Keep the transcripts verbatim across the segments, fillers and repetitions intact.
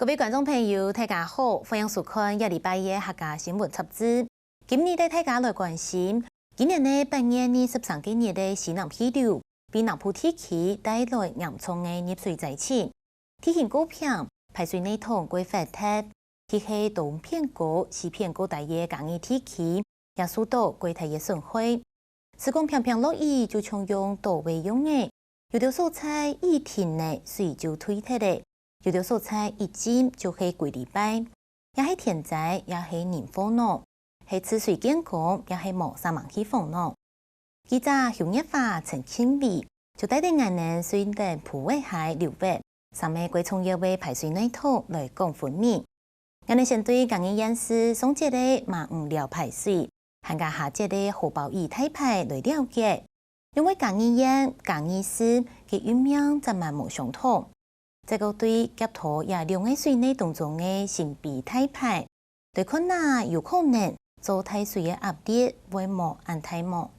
各位觀眾朋友，大家好，歡迎收看這禮拜个客家新聞雜誌。今日帶大家來關心，今年个八月二十三个日个西南氣流，為南部地區帶來嚴重个入水災情。地形過平，排水系統過闊忒，特別係東片高、西片高大个嘉義地區，也受到過大个損害。 時光平平落雨，就像樣倒畫樣仔。有兜所在雨停咧，水就退忒咧；有兜所在一浸就係歸禮拜。也係天災，也係人禍呢；係治水見功，也係無煞猛去防呢。記者邱月華、陳慶偉就帶等𠊎等順等埔仔溪流域，三个過重要个排水系統來講分明。 𠊎等先對嘉義縣市上節个馬園寮排水，還過下節个荷包埤大排來了解，因為嘉義縣、嘉義市个運名正蠻無相同。再過對夾拖這兩个水系當中个新埤大排，來看啊有可能做大水个壓力會無恁大無？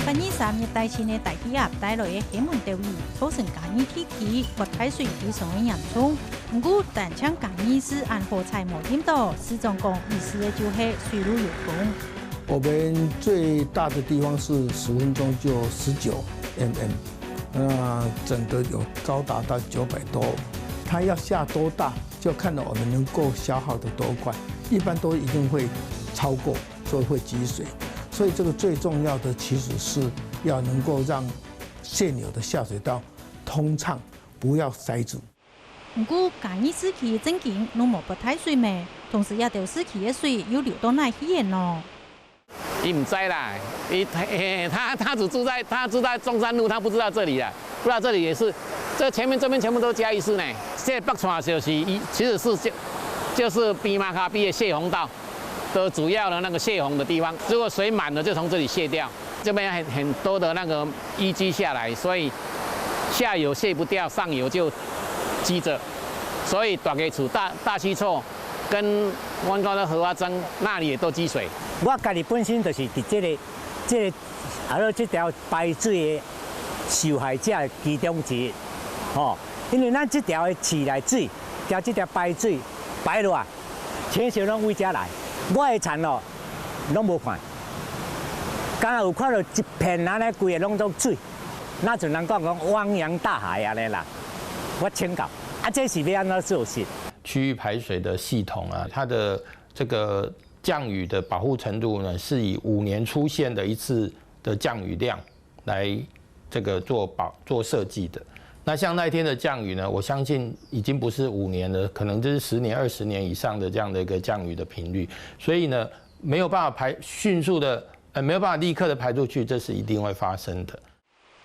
八月三日，熱帶性个低氣壓帶來个黑門兜雨，造成嘉義地區發大水非常个嚴重。毋過，單淨嘉義市恁好彩無淹著，市長講，雨勢个就係水路有通。 我們最大的地方是十分鐘就十九mm，那整個有高達到九百多，它要下多大，就看到我們能夠消耗的多快，一般都一定會超過，所以會積水。所以這個最重要的其實是要能夠讓現有的下水道通暢，不要塞住。 毋過，嘉義市區正經攏無發大水咩？同時這兜市區个水又流到哪去了呢？佢毋知啦，佢，嘿，他，他只住在，他住在中山路，他不知道這裡啊，不知道這裡也是，這前面這邊全部都嘉義市呢。這北川就是一，其實是就，就是比馬卡比的洩洪道。 的主要的那個洩洪的地方，如果水滿了，就從這裡洩掉。這邊很，很多的那個淤積下來，所以下游洩不掉，上游就積著，所以大家厝大，大溪厝跟阮講的荷花庄那裡也都積水。我家己本身就是佇這个，這个，啊，這條排水的受害者其中之一，吼，因為咱這條的自來水，佮這條排水排落來， 全部攏對遮來，我的田哦，攏無看，敢若有看到一片按呢規个攏總水，若像人講講汪洋大海按呢啦，我請教，啊，這是欲按怎做事？區域排水的系統啊，它的這個降雨的保護程度呢，是以五年出現的一次的降雨量 來這個做保，做設計的。那像那一天的降雨呢，我相信已經不是五年了，可能就是十年、二十年以上的這樣的一個降雨的頻率。所以呢，沒有辦法排，迅速的，呃，沒有辦法立刻的排出去，這是一定會發生的。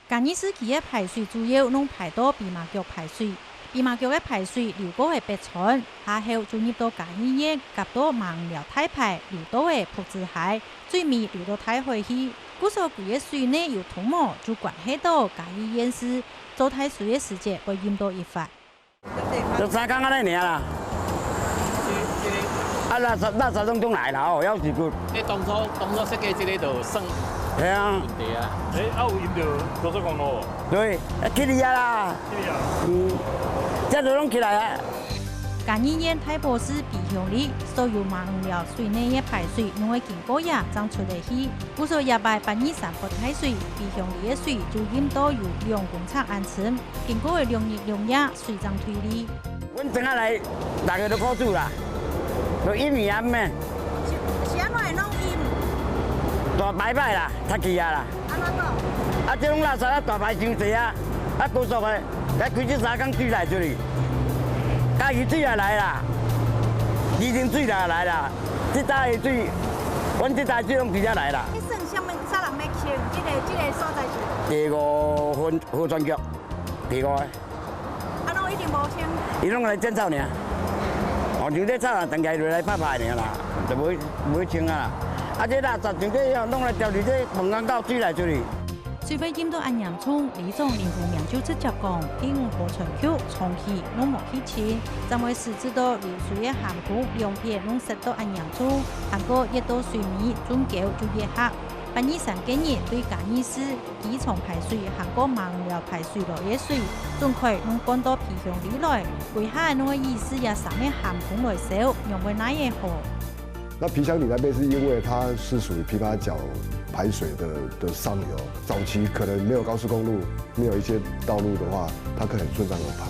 嘉義市區个排水主要攏排到卑馬腳排水，卑馬腳个排水流過个北川，下後就入到嘉義縣，佮到馬寮大排，流到个朴子溪， 最尾流到大海去。故所佢个水呢有通無，就關係到嘉義縣市做大水个時節會淹到一發。就三工按呢爾啦。啊，垃圾，垃圾攏總來啦，哦，要死不。你當初，當初設計這個就算係啊。問題啊。欸，啊，有淹到高速公路無？對，啊，起來啊啦。起來啊。嗯，這都攏起來啊。 嘉義縣大埔市卑鄉里，所有馬寮水內个排水，攏愛經過這正出得去。故所這擺八二三發大水，卑鄉里个水就淹到有兩公尺恁深，經過个兩日兩夜，水正退離。阮轉下來，大家都苦主啦，都淹淹咩。是，是按怎會攏淹？大排排啦，窒去啊啦。 按怎講？啊，這種垃圾啊，大排傷濟啊，啊，高速的，來開這三工水來出去，嘉義水也來啦，二林水也來啦，這搭的水，阮這搭水攏直接來啦。你算啥物，啥人咧清這个，這个所在是？第五分河川局，第五个。 啊，攏一直無清。伊攏來剪草爾。哦，像這草啊，長期落來拍拍爾啦，就無，無清啊啦。啊，這垃圾像這樣，攏來掉佇這門口到水來出去。水會浸到恁嚴重，里長林福明就直接講，第五號船區長期攏無去清，正會使致到流水个鹹空兩片攏塞到恁嚴重，還過越到水尾，圳溝就越狹。八二三該日對嘉義市機場排水，還過馬寮排水路个水，總概攏灌到皮箱裡來，歸下攏愛依時這三个鹹空來收，仰會奈得何？ 那皮箱里那边是因为它是属于琵琶角排水的的上游，早期可能没有高速公路，没有一些道路的话，它可能顺上游排。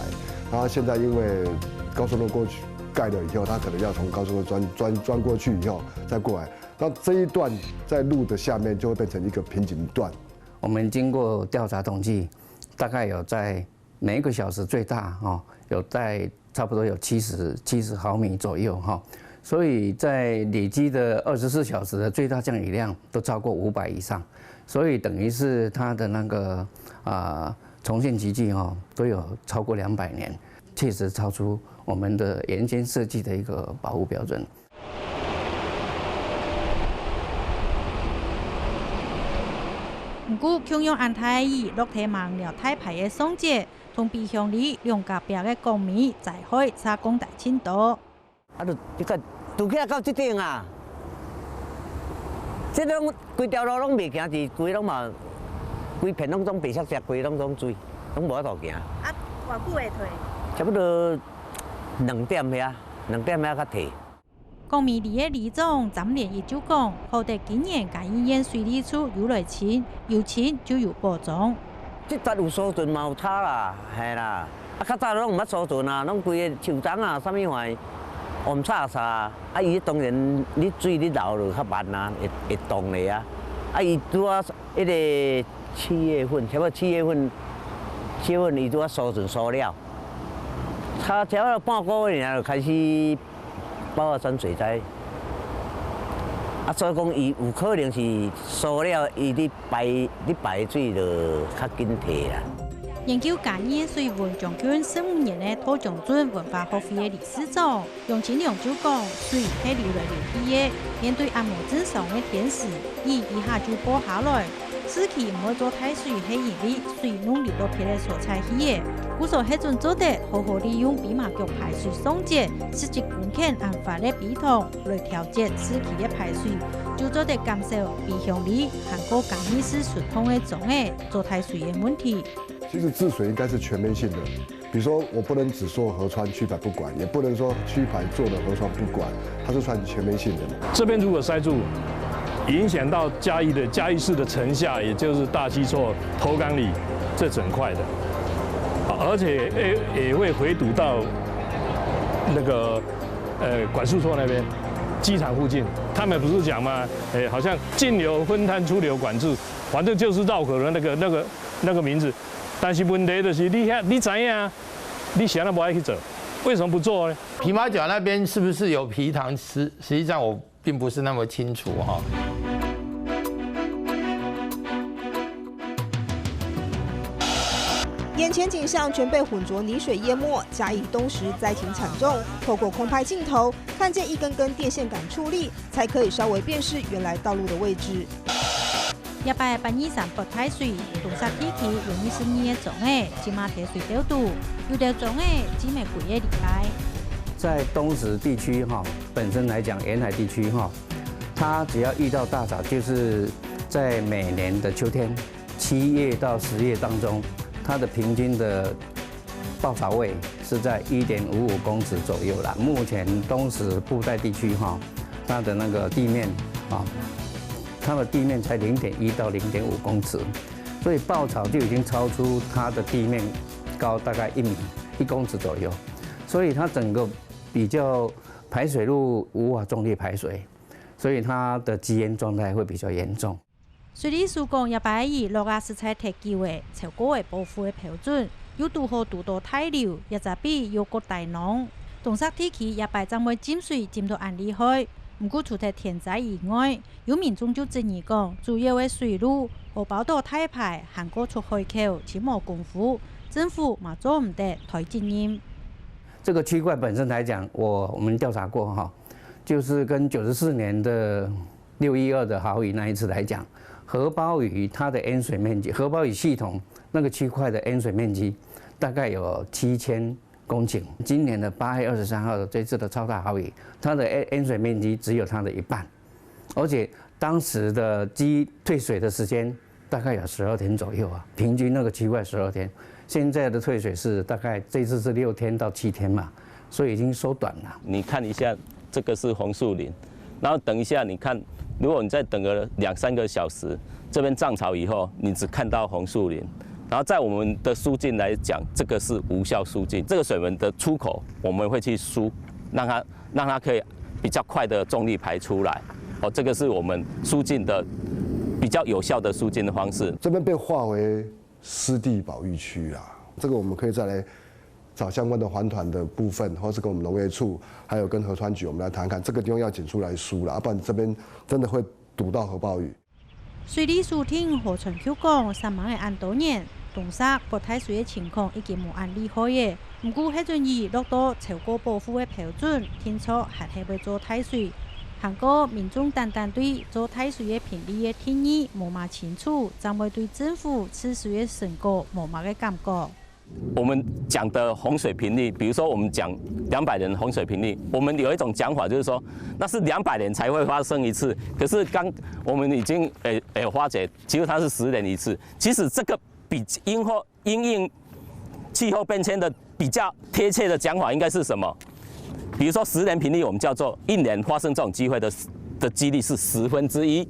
那现在因为高速路过去盖了以后，它可能要从高速路钻钻钻过去以后再过来。那这一段在路的下面就会变成一个瓶颈段。我们经过调查统计，大概有在每一个小时最大哦，有在差不多有七十七十毫米左右哈，所以在累积的二十四小时的最大降雨量都超过五百以上，所以等于是它的那个啊、重现奇迹哈，都有超过两百年，确实超出我们的原先设计的一个保护标准。毋過，共樣恁大个雨落在馬寮大排个上節，同皮箱里兩家壁个國民災害差講大盡多。啊，就一个堵起來到這頂啊，這攏規條路攏袂行，是規攏嘛，規片攏總白鑠鑠，規攏總水，攏無法度行。啊，偌久會退？差不多兩點遐，兩點遐較退。 國民里个里長詹連益就講，好得今年嘉義縣水利處有來清，有清就有保障。這節有疏濬嘛有差啦，嘿啦。啊，較早攏毋捌疏濬啊，攏規个樹枰啊，啥物貨，漚杈杈啊。啊，伊當然你水你流落較慢啊，會會動咧啊。啊，伊拄仔迄个七月份，差不多七月份，七月份伊拄仔疏濬疏了，差差不多半個月爾就開始 包括山水災。啊，所以講伊有可能是疏了，伊咧排咧排水就較緊退啦。研究嘉義水文將近十五年个桃江鎮文化學會个理事長楊清良就講，水係流來流去个，面對恁無正常个天時，雨一下就落下來， 市區毋會做大水，係因為水攏流到別个所在去了。故所核准做得好好利用卑馬角排水上節十一公頃恁闊个陂塘來調節市區个排水，就做得減少陂鄉里還過嘉義市賰个庄仔做大水个問題。其實治水應該是全面性的， 比如說，我不能只說河川區排不管，也不能說區排做了河川不管，它是算全面性的嘛。這邊如果塞住，影響到嘉義的嘉義市的城下，也就是大溪厝、頭港里這整塊的，啊，而且也也會回堵到那個呃管束處那邊，機場附近。他們不是講嗎？哎，好像進流分攤，出流管制，反正就是繞口的那個那個那個名字。但是問題就是你遐你知影啊？ 你想都不愛去做，為什麼不做呢？皮马角那边是不是有皮塘？实实际上我并不是那么清楚哈。眼前景象全被浑浊泥水淹没，嘉义东石灾情惨重。透过空拍镜头，看见一根根电线杆矗立，才可以稍微辨识原来道路的位置。 這擺八二三發大水，東石地區有二十二个庄仔，這馬在水竇肚，有兜庄仔浸了幾个禮拜。在東石地區哈，本身來講，沿海地區哈，它只要遇到大潮，就是在每年的秋天，七月到十月當中，它的平均的 暴潮位是在一點五五公尺左右啦。目前東石布袋地區哈，它的那個地面啊，它的地面才零點一到零點五公尺，所以暴潮就已經超出它的地面高大概一米一公尺左右，所以它整個比較排水路無法壯烈排水，所以它的積淹狀態會比較嚴重。 水利署講，這擺雨落啊實在忒久了，超過了保護个標準，又堵好堵到大流，這隻陂又過大漇。東石地區這擺正會浸水浸到恁厲害，毋過除忒天災以外，有民眾就質疑講，主要个水路、荷包島大排還過出海口，盡無功夫，政府嘛做毋得推責任。這個區塊本身來講，我我們調查過哈，就是跟九十四年的六一二的豪雨那一次來講，荷包鱼它的淹水面积，荷包鱼系统那个区块的淹水面积大概有七千公顷。今年的八月二十三号的这次的超大豪雨，它的淹淹水面积只有它的一半，而且当时的积退水的时间大概有十二天左右啊，平均那个区块十二天。现在的退水是大概这次是六天到七天嘛，所以已经缩短了。你看一下，这个是红树林，然后等一下你看，如果你再等个两三个小时，这边涨潮以后，你只看到红树林。然后在我们的疏浚来讲，这个是无效疏浚，这个水门的出口我们会去疏，让它让它可以比较快的重力排出来。哦，这个是我们疏浚的比较有效的疏浚的方式。这边被划为湿地保育区啦，这个我们可以再来找相关的环团的部分，或是跟我们农业处，还有跟河川局，我们来谈谈看，这个地方要紧出来疏啦，不然这边真的会堵到核暴雨。水利署聽河川局講，煞猛个恁多年，東石發大水个情況已經無恁厲害个。毋過核准雨落到超過保護个標準，定著還係會做大水。還過民眾單單對做大水个頻率个定義無麼清楚，正會對政府治水个成果無麼个感覺。 我们讲的洪水频率，比如说我们讲两百年洪水频率，我们有一种讲法就是说，那是两百年才会发生一次。可是刚我们已经诶诶发觉，其实它是十年一次。其实这个比因后因应气候变迁的比较贴切的讲法应该是什么？比如说十年频率，我们叫做一年发生这种机会的的几率是十分之一，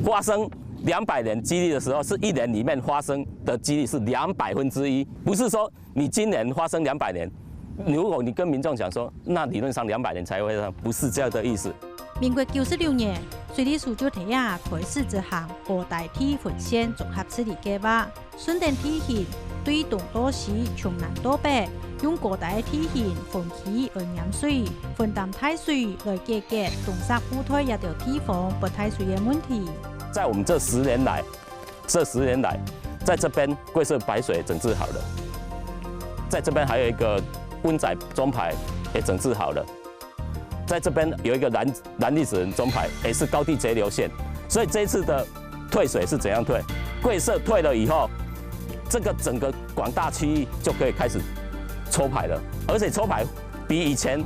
发生两百年几率的时候，是一年里面发生的几率是两百分之一。不是说你今年发生两百年，如果你跟民众讲说，那理论上两百年才会上，不是这样的意思。民国九十六年，水利署就在這開始執行高低地分線綜合治理計畫，順等地形，對東到西、從南到北，用高低个地形分區來淹水，分擔大水來解決東石布袋這兜地方發大水个問題。在我们这十年来，这十年来，在这边貴社排水整治好了，在这边还有一个溫仔中排也整治好了，在这边有一个蓝蓝绿子人中排，也是高地截流线，所以这一次的退水是怎样退？贵社退了以后，这个整个广大区域就可以开始抽排了，而且抽排比以前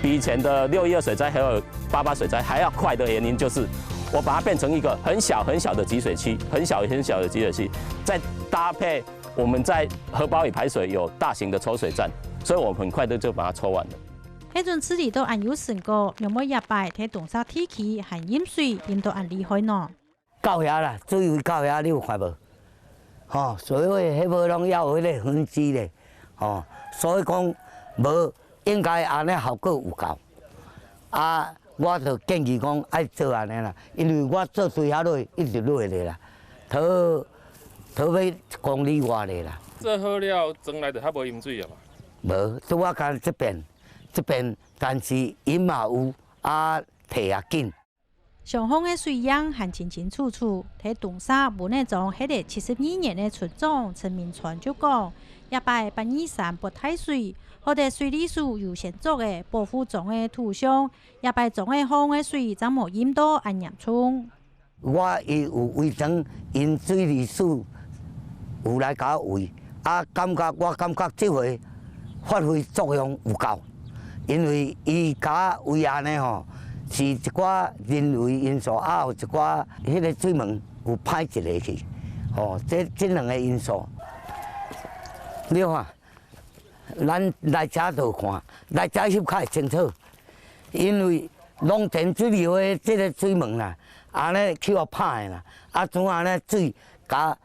比以前的六一二水灾还有八八水灾还要快的原因，就是我把它变成一个很小很小的集水区，很小很小的集水区，再搭配我们在核保雨排水有大型的抽水站，所以我们很快的就把它抽完了。核准治理到恁有成果，仰會這擺在東石地區還淹水淹到恁厲害呢？ 到遐啦，水位到遐，你有看無？吼，所以迄尾攏要有迄个痕跡咧，吼，所以講無應該安尼效果有夠。啊，我就建議講愛做安尼啦，因為我做水遐落，一直落咧啦，頭頭尾一公里外咧啦。做好了，庄內就較無淹水啊嘛。無，拄仔干這邊，這邊但是淹嘛有，啊，退也緊。 上方个水影還清清楚楚，在東石文仔庄歇了七十二年个村長陳明川就講，這擺八二三發大水，好得水利署有先做个保護庄个土相，這擺庄仔項个水正無淹到恁嚴重。我有圍庄，因水利署有來甲我圍，啊，感覺我感覺這回發揮作用有夠。 因為伊甲圍安尼吼，是一寡人為因素，啊，有一寡迄个水門有歹一个去，吼，這這兩个因素。你看，咱來遮就看，來遮翕較會清楚，因為農田水流的這个水門啦，安尼去互拍的啦，啊，像安尼水甲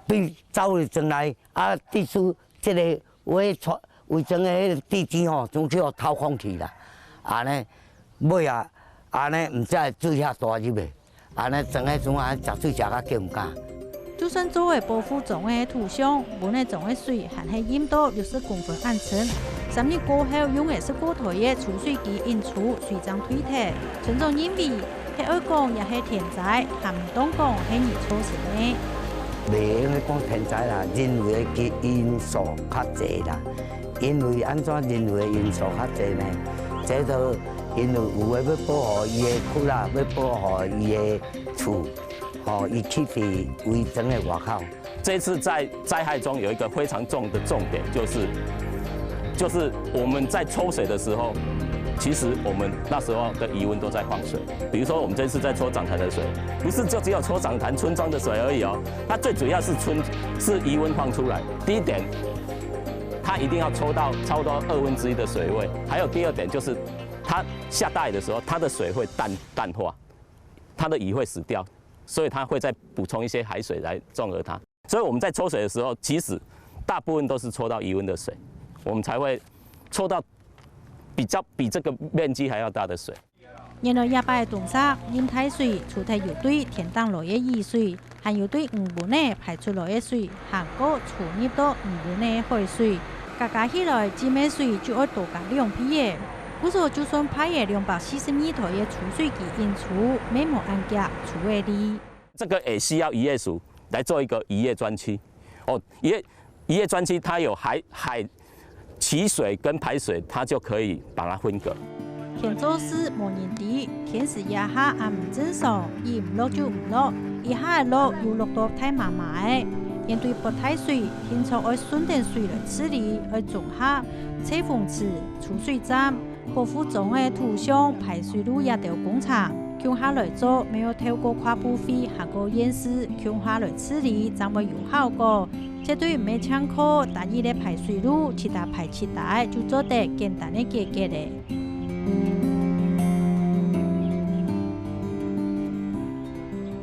對走入庄內，啊，地勢 這个圍出圍庄的迄个地基吼，總去互掏空去啦。安尼，尾啊，安尼毋才會水遐大入去，安尼庄个庄啊，食水食甲叫毋敢。就算做个保護庄个土相，文仔庄个水還係淹到六十公分恁深。三日過後，用个係過台个抽水機引出，水正退忒。村長認為， 係愛講也係天災，還毋當講係人造成个。袂用得講天災啦，人為个因素較濟啦。因為安怎人為个因素較濟呢？這就因為有的要保護伊的窟啦，要保護伊的厝，哦，佢去去圍整个外口。这次在灾害中有一个非常重的重点，就是就是我们在抽水的时候，其实我们那时候的余温都在放水。比如说我们这次在抽涨潭的水，不是就只有抽涨潭村庄的水而已哦，它最主要是村是余温放出来。第一点，它一定要抽到差不多二分之一的水位，还有第二点就是它下大雨的时候，它的水会淡淡化，它的鱼会死掉，所以它会再补充一些海水来中和它。所以我们在抽水的时候，其实大部分都是抽到余温的水，我们才会抽到比较比这个面积还要大的水。原來這擺个東石淹大水，除忒有對天頂來个雨水，還有對魚塭仔排出來个水，還過沖入到魚塭仔个海水，加加起來，浸个水就愛多加兩倍个。故所就算派个兩百四十二台个抽水機引抽，乜無恁遽抽會離。这个也需要渔业署来做一个渔业专区。哦，渔业渔业专区它有海海取水跟排水，它就可以把它分隔。天做事無人知，天時這下恁毋正常，雨毋落就毋落，一下仔落又落到大嫲嫲仔。面對發大水，定著愛順等水來治理，愛綜合、測風池、抽水站、保護庄仔土象、排水路這兜工程，共下來做，乜愛透過跨部會還過縣市共下來治理，正會有效果。絕對毋係淨靠單一个排水路，自家排自家个就做得簡單个解決个。